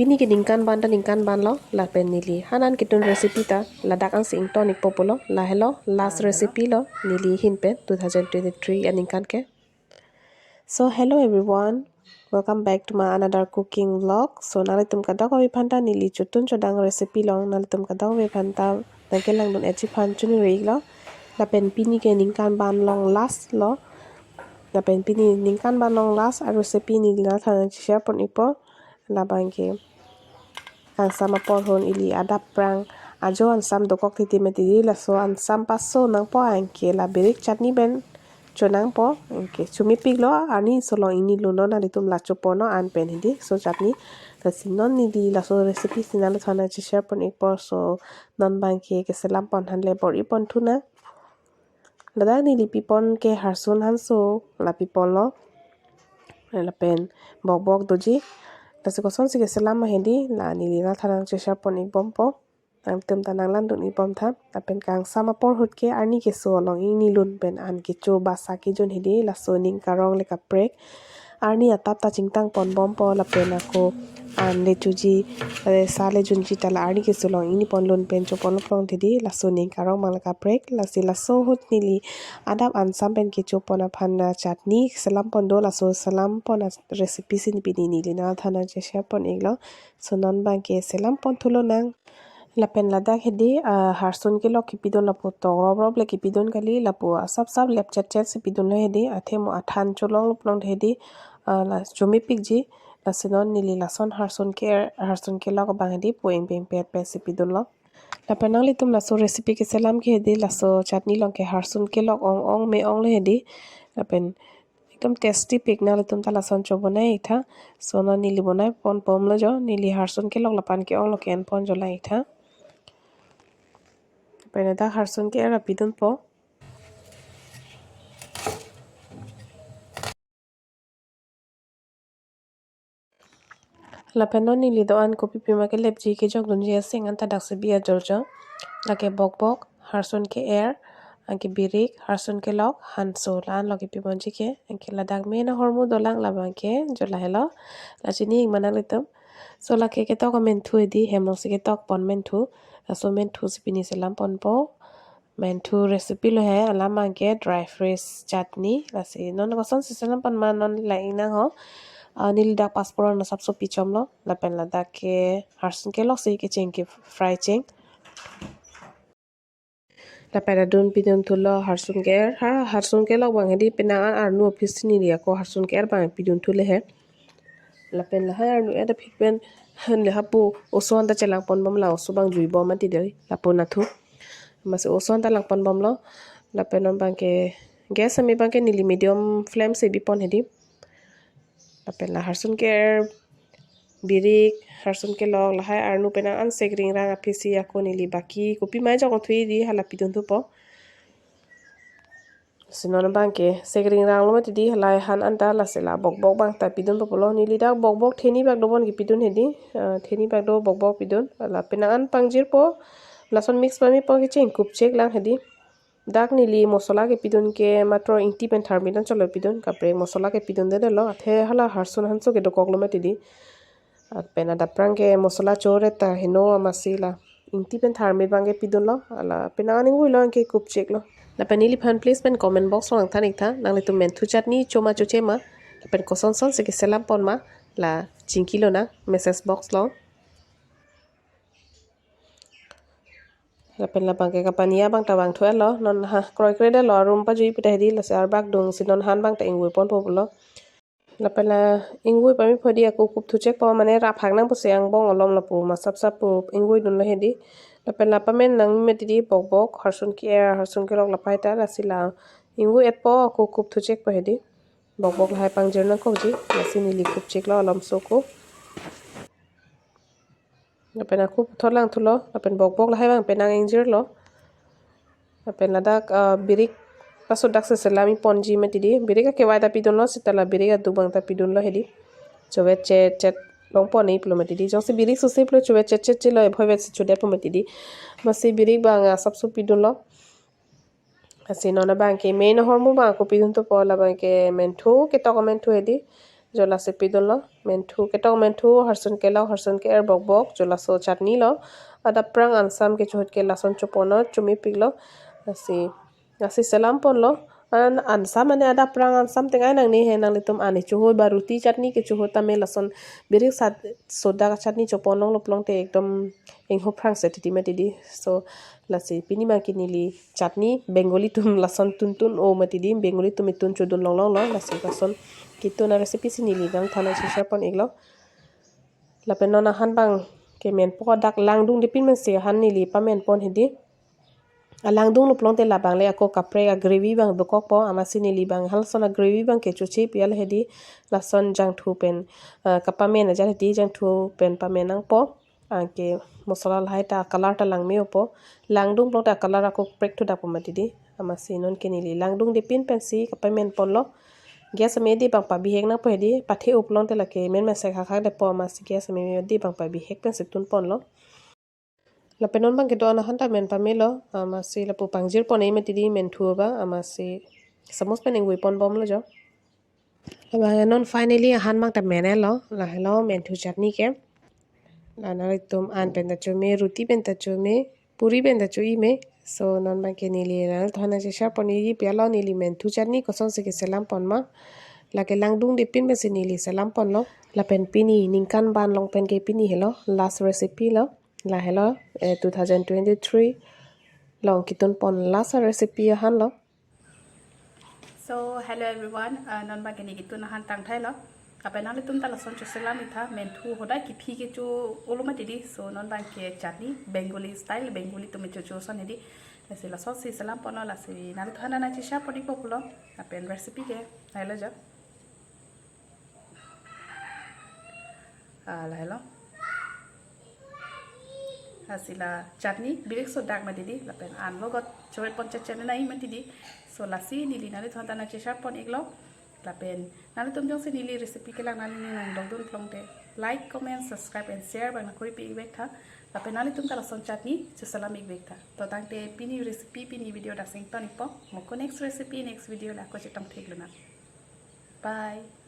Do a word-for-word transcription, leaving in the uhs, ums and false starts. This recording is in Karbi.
Pini ke ningkan ban ta ningkan ban lo, lapen neli hanan ketun recipe ta ladak ansi ington ikpo pulo, lahelo last recipe lo neli ahin pen two thousand twenty-three aningkan ke. So hello everyone, welcome back to my another cooking vlog. So nanglitum kadokave aphanta neli chotun chodang recipe along nanglitum kadokave aphanta nangkelangdun-etji aphan choningri-iklo. Lapen pini ke ningkan ban along last lo. Lapen pini ningkan ban along last a recipe neli nangthan nangcheshare pon ikpo. Labang ke kangsam apor ahut ili adap aphrang ajo ansam dokok titi mati di, laso ansam paso nangpo anke la birik chutney pen chonangpo, anke chomepiklo, arni solong ingni lunlo, nanglitum la chopono an pen hedi, so chutney. Lasi non neli laso recipe si nangthan nangcheshare pon ikpo, so non abang ke keselam pon aphan le bor-i pon thu nang. Ladak neli pipon ke harsun hanso la piponlo. Lapen bokbok doji. Lasi kosonsi keselam ma hedi, la neli nangthan nangcheshare pon ikbompo. Nangtum ta nanglandun ikbom tha. Lapen kangsam apor ahut ke arni keso along ingni lun pen an kecho basa kejun hedi, laso ning karong le kaprek. Arni atap ta chingtang ponbompo lapen ako an le choji, eh, sa le junji ta la arni keso along ingni pon lun pen chopon loplong hedi, laso ning karong abang le kaprek. Lasi laso ahut neli adap ansam pen kecho pon aphan a chutney selam pon do, laso selam pon a recipe si pini neli nangthan nangcheshare pon iklo. So non abang ke selam pon thulo nang. Lapen ladak hedi, ah, harsun kelok kepidun lapu tok rop rop le kepidun kali, lapu asap sap lep chet chet si pidunlo hedi, athe mo athan cholong loplong hedi, ah, la chomepikji. Lasi non neli lason harsun ke-er, harsun kelok abang hedi pu ingpeng pet pet si pidunlo. Lapen nanglitum laso recipe keselam ke hedi, laso chutney along ke harsun kelok ong ong me ong le hedi. Lapen ekdom tasty pik, nanglitum ta lason chobonai-ik tha. So non neli bonai pon bomlo jo, neli harsun kelok lapu an ke-onglo ke-en pon jo lang-ik tha. Lapen ladak harsun ke-er pidunpo. Lapen non neli do-an kopi pima kelepji kejokdunji aseng anta daksi bi ajor jo. Lake bokbok, harsun ke-er, anke birik, harsun kelok, hanso, la-an lo kepiponji ke, anke ladak main ahormu dolang, labang ke jo lahelo, la chini-ik ma nanglitum. So lake ketok amenthu hedi, hem alongsi ketok pon menthu, laso menthu si pini selam ponpo. Menthu recipe lo he, alam abang ke dry fresh chutney. Lasi non kosonsi selam pon ma non la-ik nang ho. Ah, neli dak pasporan asapso pichomlo. Lapen ladak ke harsun kelok si kecheng ke fry cheng. Lapen adun pidun thulo harsun ke-er. Ha, harsun kelok abang hedi penang an arnu aphi si neli ako harsun ke-er abang pidun thu le he. Lapen lahai arnu et aphi pen han le hapu oso anta chelang ponbomlo, oso abang juibom mati dei, lapu nathu. Amatsi oso anta lang ponbomlo. Lapen non abang ke gas ami abang ke neli medium flame si bipon hedi. Lapen la harsun ke-er, birik, harsun kelok, lahai arnu penang an sek ringrang aphi si ako neli baki kopi ma jok thuji di, hala pidun thupo. Si non abang ke sek ringrang lo mati di, halai han anta, lasi la bokbok abang ta pidunpo pulo. Neli dak bokbok theni bak dobom kepidun hedi, eh, theni bak do bokbok pidun. La penang an pangjirpo, lason mix pame po kecheng kupchek lang hedi. Dak neli mosola kepidun ke matro ingti pen tharmit an cholo pidun, kaprek mosola kepidundedetlo, athe hala harsun hanso ke dokoklo mati di. Lapen adap aphrang ke mosola chore ta heno amatsi la ingti pen tharmit abang kepidunlo, la penang an ingvuilo anke kupcheklo. Lapen neliphan please pen comment box along than-ik tha, nanglitum menthu chutney cho ma choche ma, lapen koson sonsi keselam pon ma, la chingkilo nang message box along. Lapen labang ke kapania abang ta vangthu-etlo, non ha kroikredetlo, arum pajui pu ta hedi, lasi arbak dung si non han abang ta ingvui ponpo pulo. Lapen la ingvui pame po di ako kupthuchekpo, mane rap hak nang pusi angbong olom lapu ma sap sap pu ingvui dunlo hedi. Lapen la pamen nang mati di bokbok, harsun ke-er, harsun kelok, lahai ta, lasi la ingvui-etpo ako kupthuchekpo hedi. Bokbok lahai pangjir nangkokji, lasi neli kupcheklo alomso ko. Lapen ako puthot lang thulo, lapen bokbok lahai abang penang ingjirlo. Lapen ladak, ah, birik paso dak seselam ponji mati di. Birik akevai ta pidunlo, seta la birik aduk abang ta pidunlo hedi. Chovet chet chet longpon-ik pulo mati di. Jongsi birik suse pulo chovet chet chet chelo, ebhoi vet si chodetpo mati di. Amatsi birik abang asapso pidunlo. Lasi non abang ke main ahormu abang ako pidun thupo, labang ke menthu, ketok amenthu hedi. Jo lasi pidunlo, menthu ketok, menthu harsun kelok, harsun ke-er bokbok, jo laso chutney lo. Adap prang ansam ke chohut ke lason chopono, chomepiklo. Lasi, lasi selam ponlo. An ansam mane adap prang ansam tengai nangne he, nanglitum ani chohut ba roti chutney ke chohut tame lason birik sat soda chutney chopon longlo pulote ekdom ingho phrangse titi mati di. So lasi pini abang ke neli chutney Bengali atum lason tuntun o mati di, Bengali atum itun chodun longlonglo. Lasi lason ketun arecipe si neli nangthan nangcheshare pon iklo. Lapen non ahan abang ke menpo, dak langdungdepin pensi ahan neli pamen pon hedi. Alangdunglo pulote labang le ako kaprek agravy abang dokokpo, amatsi neli abang halason agravy abang ke choche pial hedi. Lason jangthu pen, ah, kapamen ajat hedi, jangthu pen pamen nangpo. Anke masala lahai ta color ta langme-opo. Langdung pulote color ako prek thudakpo mati di. Amatsi non ke neli langdungdepin pensi kapamen ponlo. Gas amedi abang pabihek nangpo hedi, pathe-o pulote lake men mesek hakhak depo, amatsi gas amedi abang pabihek pensi tun ponlo. Lapen non abang kedo-an ahan ta men pamelo, amatsi lapu pangjir pon-e mati di menthu abang, amatsi samus pen ingvoi ponbomlo jo. Abang non finally ahan abang ta menlo, lahelo menthu chutney ke. La nanglitum an pen ta chome, roti pen ta chome, puri pen ta cho-i me. So non abang ke neli nanglitum aphan nangcheshare pon ikji pialo, neli menthu chutney kosonsi keselam pon ma. Lake langdungdepin pensi neli selam ponlo. Lapen pini ningkan ban along pen ke pini helo last recipe lo. Lahelo, eh, two thousand twenty-three along ketun pon last recipe ahan lo. So hello everyone, uh, non abang ke neli ketun ahan tangthailo. Lapen nanglitum ta lason choselam iktha, menthu hodai kephi kecho-olo mati di. So non abang ke chutney Bengali style, Bengali atum chocho ason hedi. Lasi lasonsi selam ponlo, lasi nanglitum aphan nangcheshare pon ikpo pulo. Lapen recipe ke lahelo jo. Ah, lahelo. Lasi la chutney birik sodak mati di, lapen an logot chovet pon chechet nai mati di. So lasi neli nanglitum aphan ta nangcheshare pon iklo. Lapen nanglitum jongsi neli recipe kelang nangning nangdokdun pulote like, comment, subscribe and share abang nangkuripi ikvek tha. Lapen nanglitum ta lason chutney choselam ikvek tha. To tangte pini recipe, pini video dak ington ikpo. Moko next recipe, next video le ako chetong theklonang. Bye.